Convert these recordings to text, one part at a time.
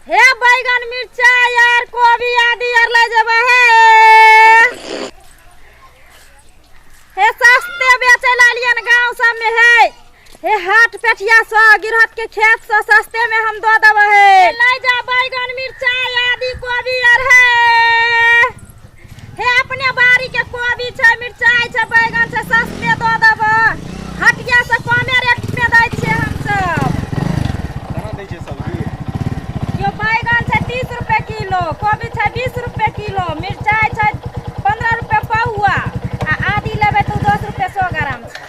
हे बैगन मिरचाई आर कोबी आदि आर ले जेबै हे। हे सस्ते बेचै ला एलियन गांव सब में हे। हे हाट पेठिया से गिरहत के खेत से सस्ते में हम दऽ देबै हे। ले जा बैगन मिरचाई आदि कोबी आर हे। हे अपने बाड़ी के कोबी छै मिरचाई छै बैगन छै सस्ते दऽ देबै। हटिया से कमे रेट में दै छियै हमसब। केना दै छियै सब्जी? यो बैगन छै 30 रुपए किलो, कोबी छै 20 रुपए किलो, मिरचाई छै 15 रुपए पौआ आ आदि लेबै तऽ 10 रुपए 100 ग्राम छै।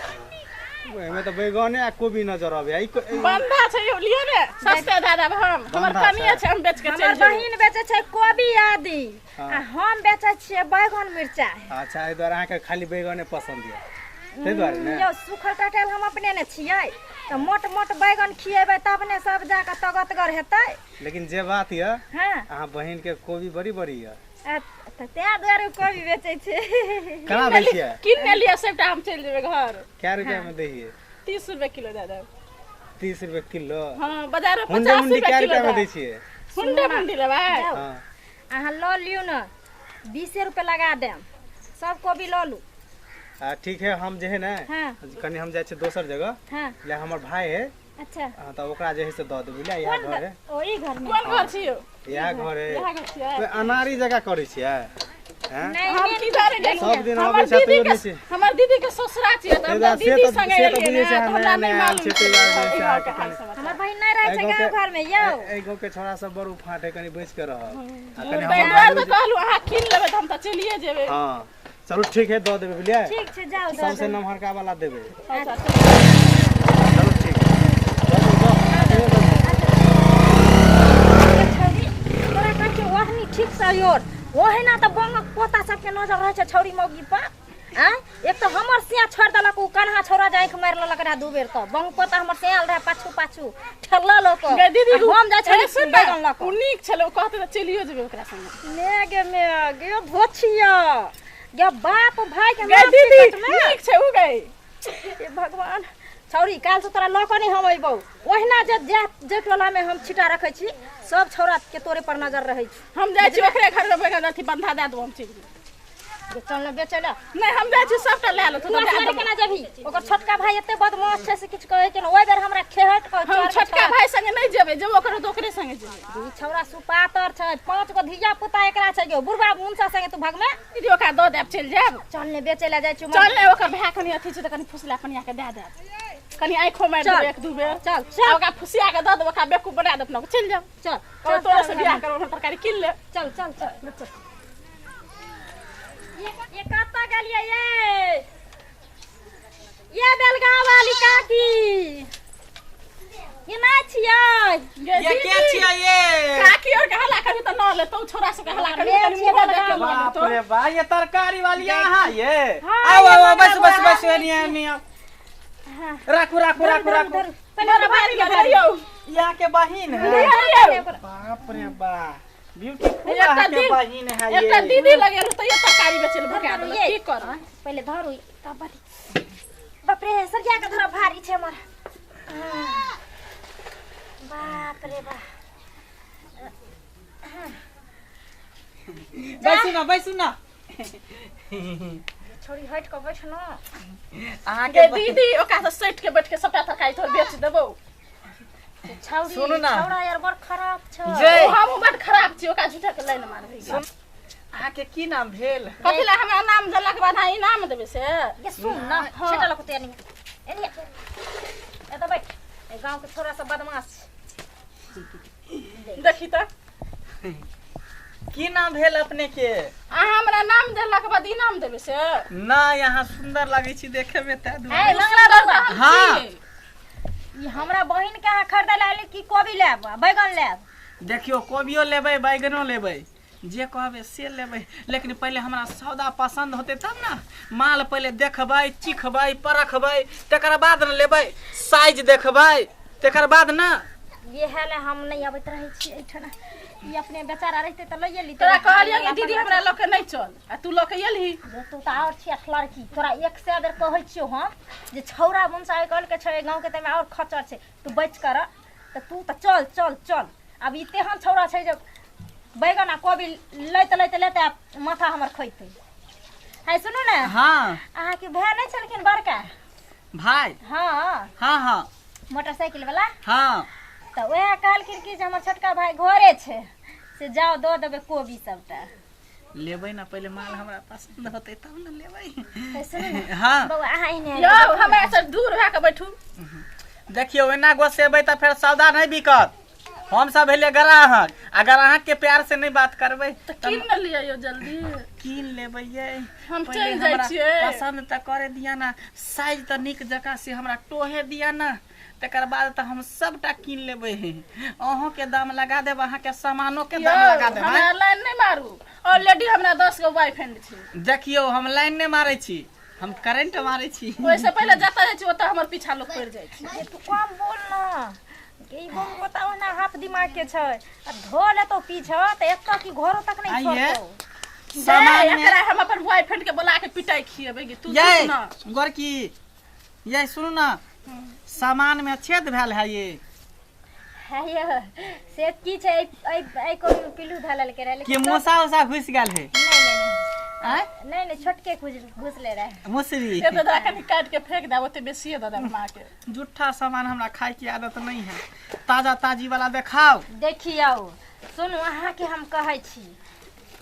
ओहिमे तऽ बैगने आ कोबी नजर आबैया। बन्धा छै यौ, लियौ ने सस्ते दए देब हम। हमर बन्धा कनिए छै। छै, हम बेच के हमर चलि जेबै। बहिन बेचै छै कोबी आदि आ हम बेचै छियै बैगन मिरचाई। अच्छा, एहि दुआरे अहाँके खाली बैगने पसन्द यऽ, ताहि दुआरे ने? यौ सूखल टटल हम अपने ने छियै तऽ मोट मोट बैगन खिएबै तब ने सब जाकऽ तगतगर हेतै। लेकिन जे बात यऽ, अहाँ बहिन के कोबी बड़ी बड़ी यऽ। तऽ तैं दुआरे कोबी बेचै छै। केना दै छियै? कीन ने लिअ सबटा, हम चलि जेबै घर। कै रुपया में दै हियै? 30 रुपए किलो दए देब। 30 रुपए किलो? हँ, बाजार में हुंडे 50 मुंडी रुपए कै किलो रुपया में दए। दै छियै? हुंडे मुंडी लेबै? हँ। अहाँ लऽ लियौ ने, 20 रुपए लगा देम, सब कोबी लऽ लू। आ ठीक है, हम जे है ने कनि हम जाइ छियै दोसर जगह। ले हमर भाई है। अच्छा। हाँ, तऽ ओकरा जे है से दऽ देबै। ले इएह कोन घर है। ओ ई घर में? कोन घर छियौ? इएह घर है। इएह घर छियै। तो अनारी जगह करै छियै हैं? नहीं, हम नहीं, की जाने गेलियै? सब दिन हमर अबै छै दीदी तैयो के नहि छै। हमर दीदी के ससुरा छियै तऽ से हमरा तऽ- से दीदी तऽ- संगे से तऽ एलियै बुझै ने छै तऽ अहाँ हमरा नया नहि नया मालूम छियै, छै ताहि दुआरे ई जे छै घरके अहाँके हाल कनि- समाचार। हमर बहिन नहि रहै एहि छै गाँवके गाँव घर में यौ। एहि गाँवके छोड़ा सब बड़ उफाट है, कनि बचि के रहब। आ कनि ताहि हमर दुआरे तऽ भाइयो जे- कहलहुँ अहाँ कीन लेबै तऽ हम तऽ चलिए जेबै। हँ चलू ठीक है, दऽ देबै, बुझलियै? ठीक छै, जाउ दऽ सबसे देबै। नमहरका वाला देबै। अच्छा, चलू ठीक है। चलू, दऽ, दऽ देबै। छौरी तोरा कहै छियौ ओहनी ठीक से your ओहिना तऽ बंगक पोता सबके नजर रहै छै छौरी मौगी पर। आँय, एक तऽ हमर सिया छोड़ि देलक ओ कन्हा छौड़ा जे आँखि मारि लेलक रहए दू बेर, तऽ बंग पोता हमर सियाल रहए पाछू पाछू ठेलल ओकर। गे दीदी, आ हम जाइ ए, छलियै सुन ने, बैगन लऽ कऽ। ओ नीक छलै, ओ कहतै तऽ चलियो जेबै ओकरा संगे। ने गे मे गे भोछिया गे बाप भाई के गे नाम दीदी टिकट में। नीक छै ओ गे। हे भगवान, छौरी काल्हि से तोरा लऽ कऽ नहि हम अयबौ। ओहिना जे जे जे टोला में हम छिटा रखै छी सब छौड़ा के तोरे पर नजर रहै छै। हम जाइ छी ओकरे घर में बैगन अथी बंधा दए देबो, हम चलि जेबै। जे चल ने बेचै लए। नहि, हम जाइ छी सबटा लए लेतौ तू तऽ दए असगरे देबो। केना जेबही? ओकर छोटका भाई एते बदमाश छै से किछु कहै के ने। ओहि बेर हमरा खेहट कऽ हम चढ़ के छोटका छौड़ा- भाई संगे नहि जेबै, जेबो करू तऽ ओकरे संगे जेबै। ई छौड़ा सुपातर छै, 5 गो धिया पुता एकरा छै गो। बुढ़बा मुनसा संगे तू भगमे? दीदी ओकरा दऽ देब, चलि जायब। चल ने बेचै लए जाइ छी। चल ने, ओकर भाय कनि अथी छै तऽ कनि फुसला कनिया के दए देब, कनि आँखो मारि चल। देबै एक दू बेर। चल, चल। आ ओकरा फुसिया के दऽ देब, ओकरा बेवकूफ बना देब, अपना चलि जायब। चल, कहबै चल, तोरे चल, से बियाह करब, हम तरकारी कीन लेब। चल चल चल चल। ये कतऽ गेलियै ये? ये बेलगांव वाली काकी ये ना छियै? गे ये दीदी, के छियै ये? काकी और के हल्ला करबी तऽ न लेतौ, छोरा सबके हल्ला करबी ले कनि छियै मुँहो देख के बेलगांव। लऽ बाप लेतौ। रे बा, ये तरकारी वाली अहाँ ये? हाँ, आओ ये आओ, बना बस बस हुआ बस, एनी एनी आओ। राखू राखू राखू धरू, राखू। धरू। पहिले ओकरा भारी भारी के लग धरू। यौ। यहाँ के बहिन है? लिअ। बाप रे बा, ब्यूटीफुल एकटा अहाँ के बहिन है एकटा ये। दीदी लगे रहै तैयो तरकारी बेचै लए भुका धरू, देलक। ये। की करब? पहिले धरू तब बड़ी। बाप रे, सरिया के धरब, भारी छै हमर। बाप रे बाप। बैसू ना, बैसू ना। छोरी हटि कऽ बैठ न। अहाँ गे के दीदी, ओकरा से सटि के बैठ के सबटा तरकारी तोहर बेच देबौ। छौरी सुनू ना। छौड़ा यार बड़ खराब छै। जे ओ हमहूँ बड खराब छी, ओकरा झूठे के लाइन मारबै। अहाँ के की नाम भेल? कथी लए हमरा नाम देलाके बाद अहाँ इनाम देबै से? ये सुन न, छेटा लऽ कऽ तू एनी एनी एतऽ बैठ। एहि गाँव के छोरा सब बदमाश छै। देखी तऽ। की नाम भेल अपने के? अहाँ हमरा नाम देलाके बाद इनाम देबै से? ना, यहाँ सुंदर लगै छी देखे में तै दुआरे। ए लंगड़ा बौआ। हाँ। ई हमरा बहिन के अहाँ खरीदै लए आएल की कोबी लेब आ बैगन लेब? देखियौ, कोबियो लेबै, बैगनो लेबै, जे कहबै से लेबै, लेकिन पहिले हमरा सौदा पसन्द होतै तब ने। माल पहिले देखबै, चिखबै, परखबै, तकर बाद ने लेबै। साइज देखबै तकर बाद ने। ये ले हम नहीं अबैत रहै छी एहिठाम। ई अपने बेचारा रहिते तऽ लइए लिते। तोरा कहलियौ कि दीदी हमरा लऽ के नहि चल आ तू लऽ के एलही। जे तू तऽ आओर छियै लड़की, तोरा एक सए बेर कहै छियौ हम जे छौड़ा मुनसा आइ काल्हिके छै गाँवके, ताहिमे आओर खच्चर छै, तू बचि कर तऽ तू तऽ चल चल चल। आब ई तेहन छौड़ा छै जे बैगन आ कोबी लैत लैत लैत आ माथा हमर खोइतै। है सुनू ने। हाँ। अहाँके भाय नहि छलखिन बड़का? भाई? हाँ। हाँ हाँ। मोटरसाइकिल वाला? हाँ। तऽ वएह कहलखिन कि जे हमर छोटका भाय घरे छै, से जाओ दऽ देबै कोबी सबटा। लेबै ना, पहिले माल हमरा पसंद होतै तब ने लेबै। है सुनू ने। हाँ। बौआ अहाँ एहने यौ हमरा से दूर भए के बैठू। देखियौ एना गोसेबै तऽ फेर सौदा नहि बिकत। हम सब भेलियै ग्राहक, आ ग्राहक के प्यार से नहीं बात करबै तऽ कीन ने लिअ यौ जल्दी। कीन लेबै ये। हम पहिले चलि जाइ हमरा छियै। पसंद तऽ करे दिया ना, साइज तऽ नीक जकाँ से हमरा टोहे दिया ना, तकर बाद तऽ हम सबटा कीन लेबै। अहूँ के दाम लगा देब, अहाँके सामानो के दाम यौ लगा देब। हमरा लाइन नहि मारू, ऑलरेडी हमरा 10 गो बॉयफ्रेंड छै। देखियौ हम लाइन नहि मारै छी, हम करेंट मारै छी। ओहिसँ पहिले जतऽ जाइ छी ओतऽ हमर पीछा लोक पड़ि जाइ छै। ए, तू कम बोल ना, ई बम बताओ ना हाफ दिमाग के छै, आ धो लेतो पीछा तऽ एतऽ की घरो तक नहीं आइये। छोड़तौ। सामान ए, में एकरा हम अपन बॉयफ्रेंड के बोला के पिटाई खिएबै गे, तू ये चुप ना। गोरकी ये सुनू ना, सामान में छेद भेल है ये। है यौ, से की छै एहि एहि कोबी में पिल्लू धऽ लेलकै रहै, कि लेकिन मूसा उसा घुसि गेल है? नहीं नहीं नहीं। आँय? नहीं नहीं, छोटके घुसले रहे। मुसरी। ए दादा कनि काटि के फेंक देब, ओते बेसिए दऽ देब माँ के। जुट्ठा सामान हमरा खाय के आदत नहीं है, ताजा ताजी वाला देखाओ। देखियौ सुनू, अहाँके हम कहै छी,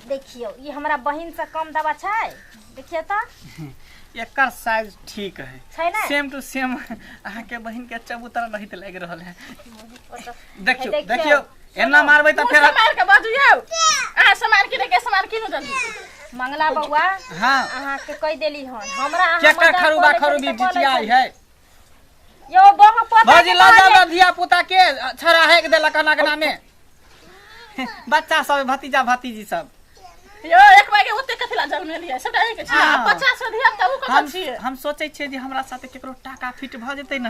देखियौ ई हमरा बहिन से कम दवा छै, देखियौ तऽ। एकर साइज ठीक है छै ने? सेम टू सेम अहाँके बहिन के चबूतरा रहित लागि रहल है। देखियौ देखियौ। देखियौ एना मारबै तऽ मुँह फेर सम्हारि के बाजू यौ, अहाँ सामान किनै के सामान कीनू जल्दी। मंगला बौआ। हाँ। अहाँके कहि देली हन, हमरा अहाँ केकर मजाक खरूबा कऽ लै खरूबी छली तऽ कऽ लै झिझियाइ छली। है यौ बौआ पोता भौजी के लऽ जाउ कहलियै। ने धिया पुता के छड़ा हेक देलक अनागना में बच्चा सब भतीजा भतीजी सब। यौ एक बार ओते कथी ला जन्मेलियै, सबटा अहीं के छियै। हाँ। 50 गो धिया पुता उ कतऽ हम छियै? हम सोचै छियै जे हमरा साथे केकरो टाका फिट भऽ जेतै ने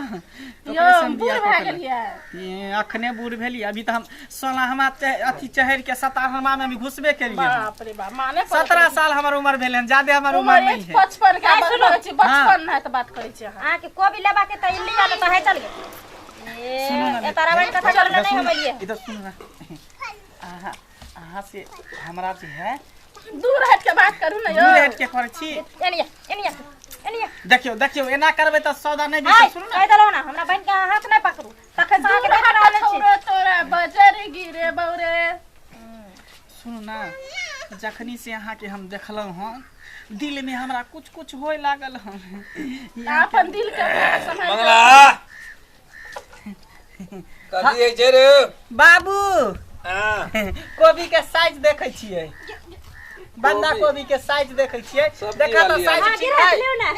तऽ यौ ओकरे से हम बूढ़ बियाह भए कऽ लेब। गेलियै। ए, अखने बूढ़ भेलियै, अभी तऽ हम 16वां अथी चढ़ि के 17वां में अभी घुसबे केलियै हन। बाप रे बाप, माने पड़त। 17 साल हमर उम्र भेल हन, ज्यादे हमर उम्र उमर नहीं एक है। 55 के आइ बात सुनू। करै छी, बचपन नहीं तऽ बात करै छी अहाँ। अहाँके कोबी लेबाक तऽ ई लिअ ने तऽ है चल गेल। ए, सुनू ने, ए तारा बहिन कथा इधर करले नहीं सुनू, हम एलियै। इधर सुनू ना, अहाँ अहाँ से हमरा जे है दूर हटि के बात करू ने यौ। दूर हटि के करै छी। Anyway anyway anyway. देखियौ देखियौ एना करबै तऽ सौदा नहि आइ बिकत। सुनू ना, कहि देलहुँ ने हमरा बहिन के अहाँ हाथ नहि पकड़ू, तखन से अहाँके दूर देख हट रहल छी। छौरे तोरा बजर गिरे बौरे। सुनू ना, जखनी से अहाँके हम देखलहुँ हन दिल में हमरा कुछ कुछ होय लागल हन। अपन दिल के सम्हारि के मंगला कथी होइ छै रे? बाबू हाँ, कोबी के साइज देखै छियै, बंदा कोबी। कोबी के साइज देखै छियै। सब्जी देखा तऽ वाली साइज अहाँ ठीक गिरा है? लियौ ने।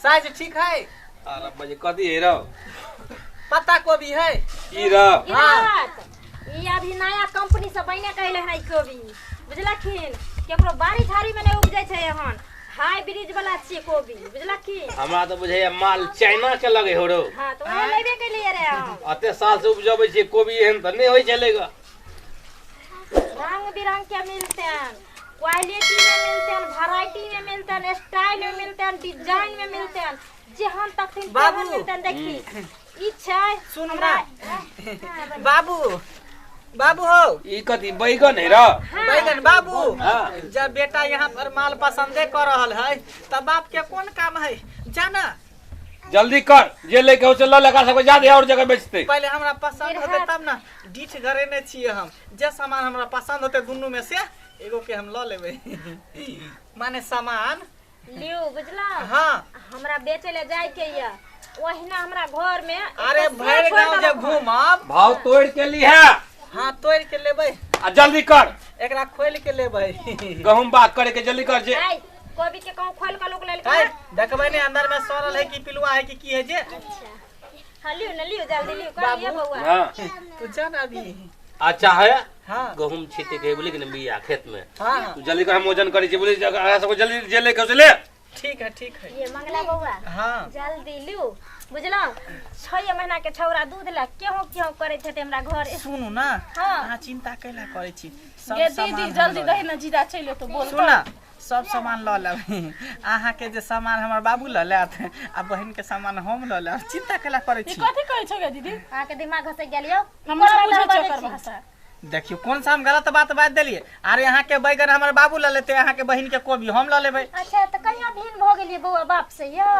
साइज ठीक है? अरे बजे कथी है रौ? पत्ता कोबी है। की रौ? गिरावट ई अभी नया कंपनी से बने के अइले हन ई कोबी, बुझलखिन? केकरो बाड़ी झाड़ी में नहि उपजै छै, एहन हाइब्रिड वाला छियै कोबी, बुझलखिन? हमरा तऽ बुझाइया माल चाइना के लगे हो रौ। हाँ तऽ वएह लेबे के लिए रे हम। अते साल से उपजबै छियै कोबी, एहन तऽ नहि होइ छलै ग। रंग बिरंग के मिलते हैं, क्वालिटी में मिलते हैं, वैरायटी में मिलते हैं, स्टाइल में मिलते हैं, डिजाइन में मिलते हैं, जेहन तखन बाबू। तेहन मिलते हैं। देखी ई छै सुन हमरा ना। बाबू बाबू हो, ई कथी बैगन है रौ? बैगन बाबू। हाँ। जब बेटा यहाँ पर माल पसंदे कर रहल है तब बाप के कोन काम है, जाना जल्दी कर, जे लेके हो से लऽ लगा सबके जादे और जगह बेचते। पहले हमरा पसंद होते तब ना, डीठ घरे ने छियै हम, जे सामान हमरा पसंद होते दुनू में से एगो के हम लऽ लेबै, माने सामान लियौ, बुझलौ? हाँ। हमरा बेचे ले जाय के ये, ओहिना हमरा घर में अरे एकटा भरि छोड़ि गाँव जे देलक हन। घूमब। भाव तोड़ के लिहे। हाँ तोड़ के लेबै। आ जल्दी कर, एकरा खोलि के लेबै। गहूम बाग करे के जल्दी कर जे। आइ कोबी के कहूँ खोल के लोक लेलकै है ना? देखबै ने अंदर में सड़ल है कि पिलुआ है कि की है जे। अच्छा हाँ लियौ ने, लियौ जल्दी लियौ, कर लियौ बाबू। बौआ। हाँ तू जा ना अभी। अच्छा है। हाँ गहूम छीटे के बोली कि ने बिया खेत में। हाँ हाँ तू जल्दी कर, हम वजन करै छी बोली अहाँ सबके जल्दी जे लेके हो से ले। ठीक है ठीक है। ये मंगला बौआ। हाँ जल्दी लियौ, बुझलौ? 6 महीना के छौड़ा दूध ला केहू केहू करैत हेतै हमरा घर। सुनू ना। हाँ। अहाँ चिंता कैला करै छी, सब गे सामान दीदी हम जल्दी लऽ दही ना, जीजा चलि एतौ बोल। सुन ना, सब सामान लऽ लेब। अहाँके जे सामान हमर बाबू लऽ लेत आ बहिनके सामान हम लऽ लेब, चिंता केला करै ई छी? कथी कहै छौ गे दीदी? अहाँके दिमाग घसकि गेल यौ। हम कोना नहि बुझै बाजै छियै ओकर छी? भाषा। देखियौ, कोन सा हम गलत बात बाजि देलियै? अरे अहाँके बैगन हमर बाबू लऽ लेतै, अहाँके बहिनके कोबी हम लऽ लेबै। अच्छा, तऽ कहिया भिन्न भऽ गेलियै बौआ बाप से यौ?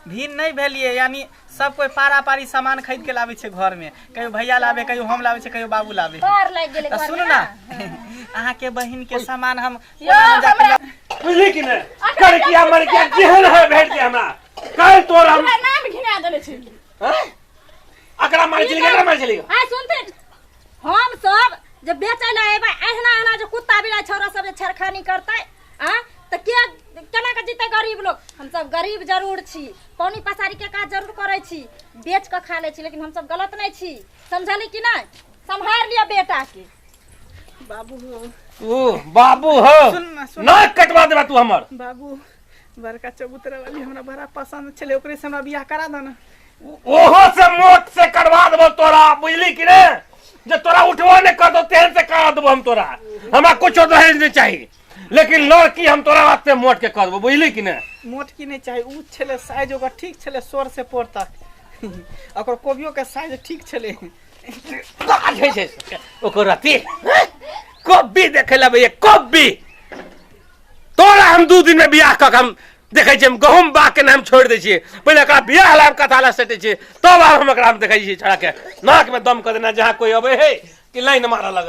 भिन्न नहि भेलियै, यानी सब कोई पारा पारी सामान खरीद के लाबै छै घर में। कहियो भैया लाबे, कहियो हम लाबै छै, कहियो बाबू लाबे। पार लागि गेलै तऽ घर सुनू में। ना, अहाँके बहिन के सामान हम यौ, कोना में जाके हमरा बुझली कि नहि? करकिया मरकिया जेहन है भेट दे हमरा कल तोर हम हमरा नाम घिना देले छी। हैं? अकरा मारै छली, एकरा मारै छली। आइ सुनते हम सब जे बेचै लए एबै, एहिना एहिना जे कुत्ता बिलाइ छौड़ा सब जे छेड़खानी करतै आ तऽ के केना के जीतै गरीब लोग? हमसब गरीब जरूर छी, पौनी पसारी के काज जरूर करै छी, बेच कऽ खा लै छी, लेकिन हमसब गलत नहि छी। समझली कि नहि? सम्हारि लिअ बेटा के। बाबू हो। तू बाबू हो। सुन ना, सुन। नाक कटवा देबा तू हमर। बाबू, बड़का चबूतरा वाली हमरा बड़ा पसंद छलै, ओकरे से हमरा बियाह करा दो ना। ओहो से मोट से करवा देबो तोरा, बुझली कि ने? जे तोरा उठबो नहीं कर दो तेहन से करा देबो हम तोरा। हमरा कुछो दहेज नहीं चाहिए, लेकिन लड़की हम तोरा वास्ते मोट के कर देबो, बुझली कि ने? मोट की नहीं चाही, ऊ छलै साइज ओकर ठीक छलै सोर से पोर तक, ओकर कोबियो के साइज ठीक छलै। काज होइ छै ओकर अथी कोबी देखे लए भैया कोबी। तोरा हम 2 दिन में बियाह कऽ के हम देखै छियै, हम गहूम बाग के नाम छोड़ि दै छियै। पहिले एकरा बियाह लायब कथा लए सटै छियै, तब आब हम एकरा हम देखै छियै छड़ा के नाक में दम कऽ देना, जहाँ कोई अबै है कि लाइन मारऽ लगै।